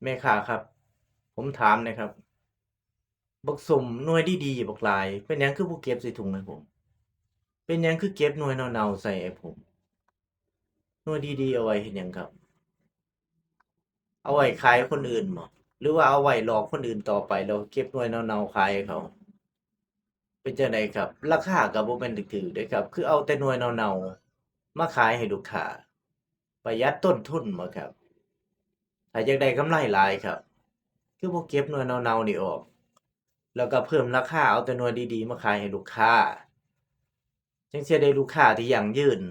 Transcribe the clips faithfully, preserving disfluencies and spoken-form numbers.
แม่ค้าครับ ผมถามหน่อยครับ บักส้มหน่วยดีๆ บักหลาย เป็นหยังคือบ่เก็บใส่ถุงให้ผม เป็นหยังคือเก็บหน่วยเน่าๆ ใส่ให้ผม หน่วยดีๆ เอาไว้เฮ็ดหยังครับ เอาไว้ขายคนอื่นบ่ หรือว่าเอาไว้หลอกคนอื่นต่อไป แล้วเก็บหน่วยเน่าๆ ขายให้เขา เป็นจั่งใดครับ ราคาก็บ่แม่นถูกๆ เด้ครับ คือเอาแต่หน่วยเน่าๆ มาขายให้ลูกค้า ประหยัดต้นทุนบ่ครับ ถ้าอยากได้กำไรหลายครับ คือบ่เก็บหน่วยเน่าๆ นี่ออก แล้วก็เพิ่มราคา เอาแต่หน่วยดีๆ มาขายให้ลูกค้า จั่งสิได้ลูกค้าที่ยั่งยืน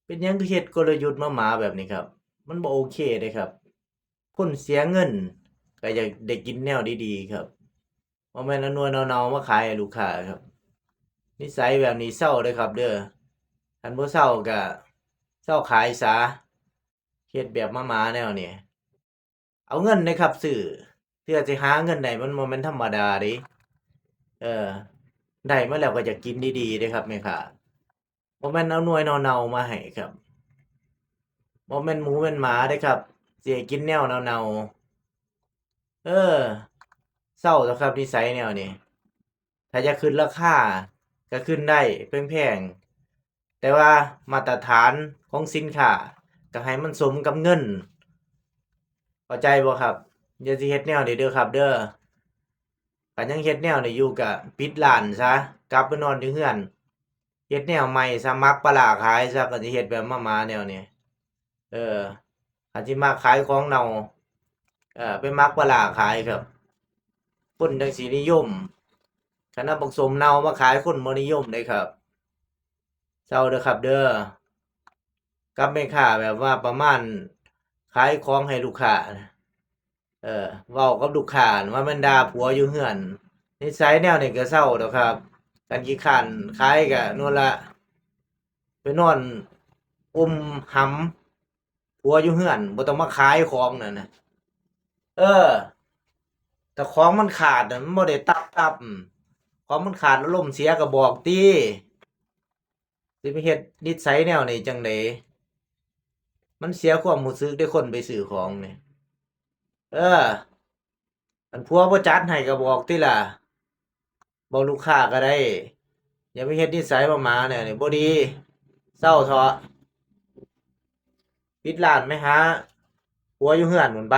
เป็นหยังคือเฮ็ดกลยุทธ์หมาๆ แบบนี้ครับ มันบ่โอเคเด้ครับ คนเสียเงินก็อยากได้กินแนวดีๆ ครับ บ่แม่นเอาหน่วยเน่าๆ มาขายให้ลูกค้าครับ นิสัยแบบนี้เซาเด้อครับเด้อ คันบ่เซาก็เซาขายซะ เฮ็ดแบบหมาๆ แนวนี้ เอาเงินเด้อครับซื้อ เพื่อสิหาเงินได้มันบ่แม่นธรรมดาเด้ เออ ได้มาแล้วก็อยากกินดีๆ เด้อครับแม่ค้า บ่แม่นเอาหน่วยเน่าๆ มาให้ครับ บ่แม่นหมูแม่นหมาเด้อครับ สิให้กินแนวเน่าๆ เออ เซาเถาะครับนิสัยแนวนี้ ถ้าอยากขึ้นราคาก็ขึ้นได้แพงๆ แต่ว่ามาตรฐานของสินค้าก็ให้มันสมกับเงิน เข้าใจบ่ครับ อย่าสิเฮ็ดแนวนี้เด้อครับเด้อ คันยังเฮ็ดแนวนี้อยู่ก็ปิดร้านซะ กลับไปนอนอยู่เฮือน เฮ็ดแนวใหม่ซะ หมักปลาร้าขายซะ คันสิเฮ็ดแบบหมาๆ แนวนี้ เออ คันสิมักขายของเน่า เออ ไปหมักปลาร้าขายครับ คนจั่งสินิยม คันเอาบักส้มเน่ามาขายคนบ่นิยมเด้ครับ เซาเด้อครับเด้อ กับแม่ค้าแบบว่าประมาณขายของให้ลูกค้านะ เออ เว้ากับลูกค้าว่าแม่นด่าผัวอยู่เฮือน นิสัยแนวนี้ก็เซาดอกครับ คันขี้คร้านขายก็นั่นละ ไปนอนอมหำผัวอยู่เฮือน บ่ต้องมาขายของนั่นนะ เออ ถ้าของมันขาดน่ะ มันบ่ได้ตับตับ ของมันขาดอารมณ์เสียก็บอกติ สิไปเฮ็ดนิสัยแนวนี้จั่งใด มันเสียความรู้สึกเด้คนไปซื้อของนี่ เออ คันผัวบ่จัดให้ก็บอกติล่ะ บอกลูกค้าก็ได้ อย่าไปเฮ็ดนิสัยหมาๆ แนวนี้ บ่ดี เซาเถาะ ปิดร้านไปหาผัวอยู่เฮือนพู้นไป